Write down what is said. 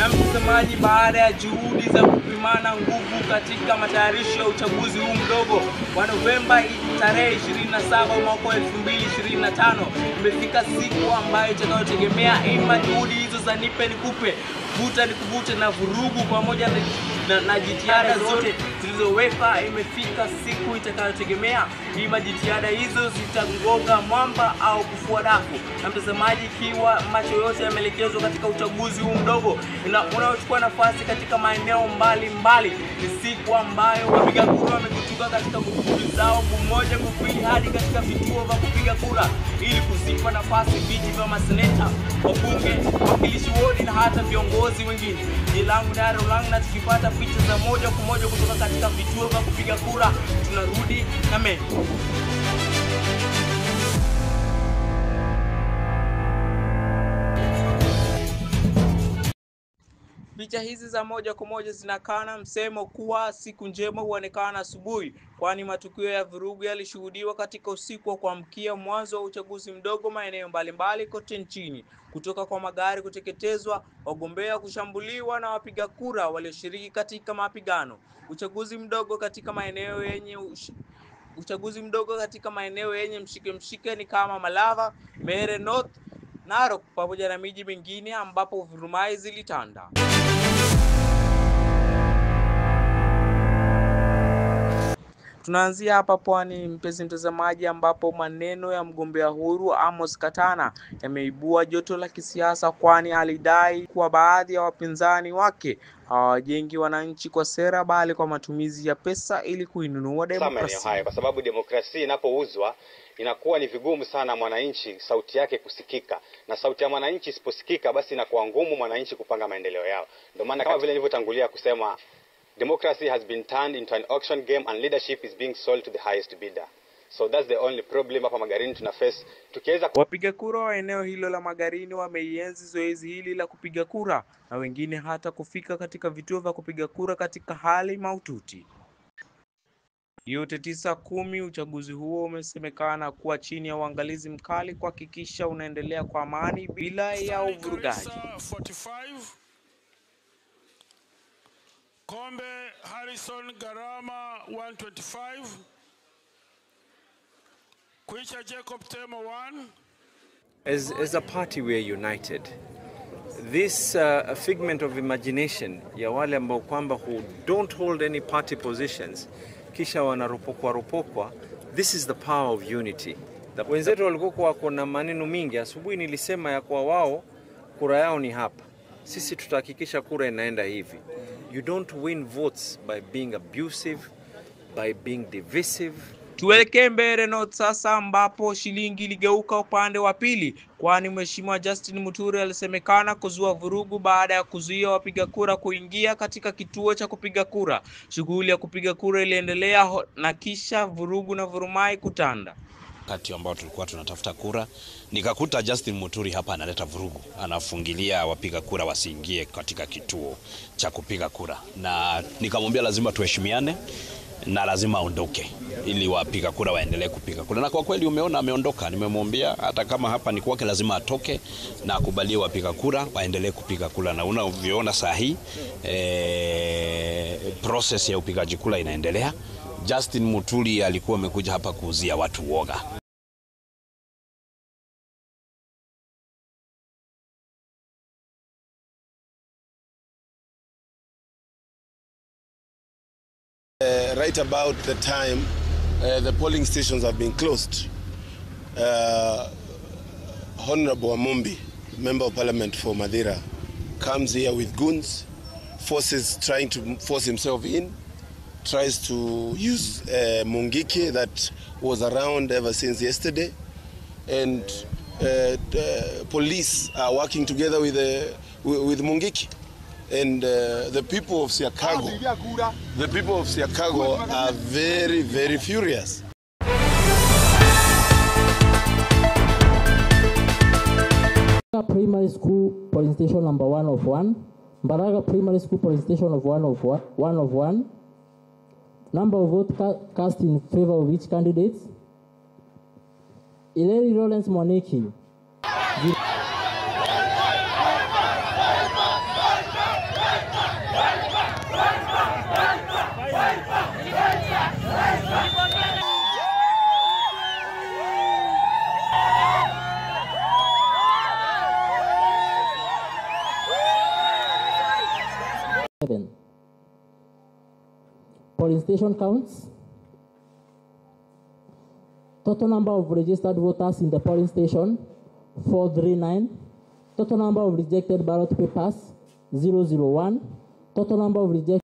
Na mtazamaji, baada ya juhudi za kupimana nguvu katika matayarisho ya uchaguzi huu mdogo wa Novemba tarehe 27 mwaka 2025, imefika siku ambayo itakayotegemea ima juhudi hizo za nipe nikupe, vuta nikuvute na vurugu pamoja na jitihada zote zilizowekwa. Imefika siku itakayotegemea ima jitihada hizo zitagonga mwamba au kufua dafu. Na mtazamaji, ikiwa macho yote yameelekezwa katika uchaguzi huu mdogo na unaochukua nafasi katika maeneo mbalimbali, ni siku ambayo wapiga kura wamekutuka katika juhudi zao mmoja kupili hadi katika vituo vya kupiga kura ili kuzipa nafasi viti vya maseneta, wabunge, wakilishi wodi na hata viongozi wengine. Jina langu Daro Lang, na tukipata picha za moja kwa moja kutoka katika vituo vya kupiga kura tunarudi na mengi. Picha hizi za moja kwa moja zinakana msemo kuwa siku njema huonekana asubuhi, kwani matukio ya vurugu yalishuhudiwa katika usiku wa kuamkia mwanzo wa uchaguzi mdogo maeneo mbalimbali kote nchini, kutoka kwa magari kuteketezwa, wagombea kushambuliwa na wapiga kura walioshiriki katika mapigano. Uchaguzi mdogo katika maeneo yenye mshike mshike ni kama Malava, Mbeere North, Narok pamoja na miji mingine ambapo vurumai zilitanda. Tunaanzia hapa Pwani, mpenzi mtazamaji, ambapo maneno ya mgombea huru Amos Katana yameibua joto la kisiasa, kwani alidai kuwa baadhi ya wapinzani wake hawajengi wananchi kwa sera bali kwa matumizi ya pesa ili kuinunua demokrasia. Haya, kwa sababu demokrasia inapouzwa inakuwa ni vigumu sana mwananchi sauti yake kusikika, na sauti ya mwananchi isiposikika basi inakuwa ngumu mwananchi kupanga maendeleo yao. Ndio maana kama vile nilivyotangulia kusema, democracy has been turned into an auction game and leadership is being sold to the highest bidder. So that's the only problem hapa Magarini tuna face. Tukiweza wapiga kura wa eneo hilo la Magarini wameienzi zoezi hili la kupiga kura na wengine hata kufika katika vituo vya kupiga kura katika hali mahututi. Yote 9-10, uchaguzi huo umesemekana kuwa chini ya uangalizi mkali kuhakikisha unaendelea kwa amani bila ya uvurugaji. 45 Kombe Harrison Garama 125, Kuicha Jacob Temo 1. As a party we are united. This a figment of imagination ya wale ambao kwamba who don't hold any party positions kisha wanaropokwa ropokwa. This is the power of unity. Wenzetu walikuwa wako na maneno mingi. Asubuhi nilisema ya kwa wao kura yao ni hapa. Sisi tutahakikisha kura inaenda hivi. You don't win votes by being abusive, by being divisive. Tuelekee Mbeere North sasa, ambapo shilingi iligeuka upande wa pili, kwani Mheshimiwa Justin Muturi alisemekana kuzua vurugu baada ya kuzuia wapiga kura kuingia katika kituo cha kupiga kura. Shughuli ya kupiga kura iliendelea na kisha vurugu na vurumai kutanda. Wakati ambao tulikuwa tunatafuta kura, nikakuta Justin Muturi hapa analeta vurugu, anafungilia wapiga kura wasiingie katika kituo cha kupiga kura, na nikamwambia lazima tuheshimiane na lazima aondoke ili wapiga kura waendelee kupiga kura. Na kwa kweli umeona ameondoka. Nimemwambia hata kama hapa ni kwake lazima atoke na akubalie wapiga kura waendelee kupiga kura. Na unavyoona saa hii process ya upigaji kura inaendelea. Justin Muturi alikuwa amekuja hapa kuuzia watu woga. Right about the time the polling stations have been closed, Honorable Wamumbi, Member of Parliament for Mathira, comes here with goons, forces, trying to force himself in, tries to use Mungiki that was around ever since yesterday, and the police are working together with Mungiki. And the people of Siakago, are very, very furious. Primary School polling station number 1 of 1, Mbaraga Primary School polling station of 1 of 1, 1 of 1. Number of votes cast in favor of each candidate. Ileri Lawrence Mwaniki. 7. Polling station counts. Total number of registered voters in the polling station, 439. Total number of rejected ballot papers, 001. Total number of rejected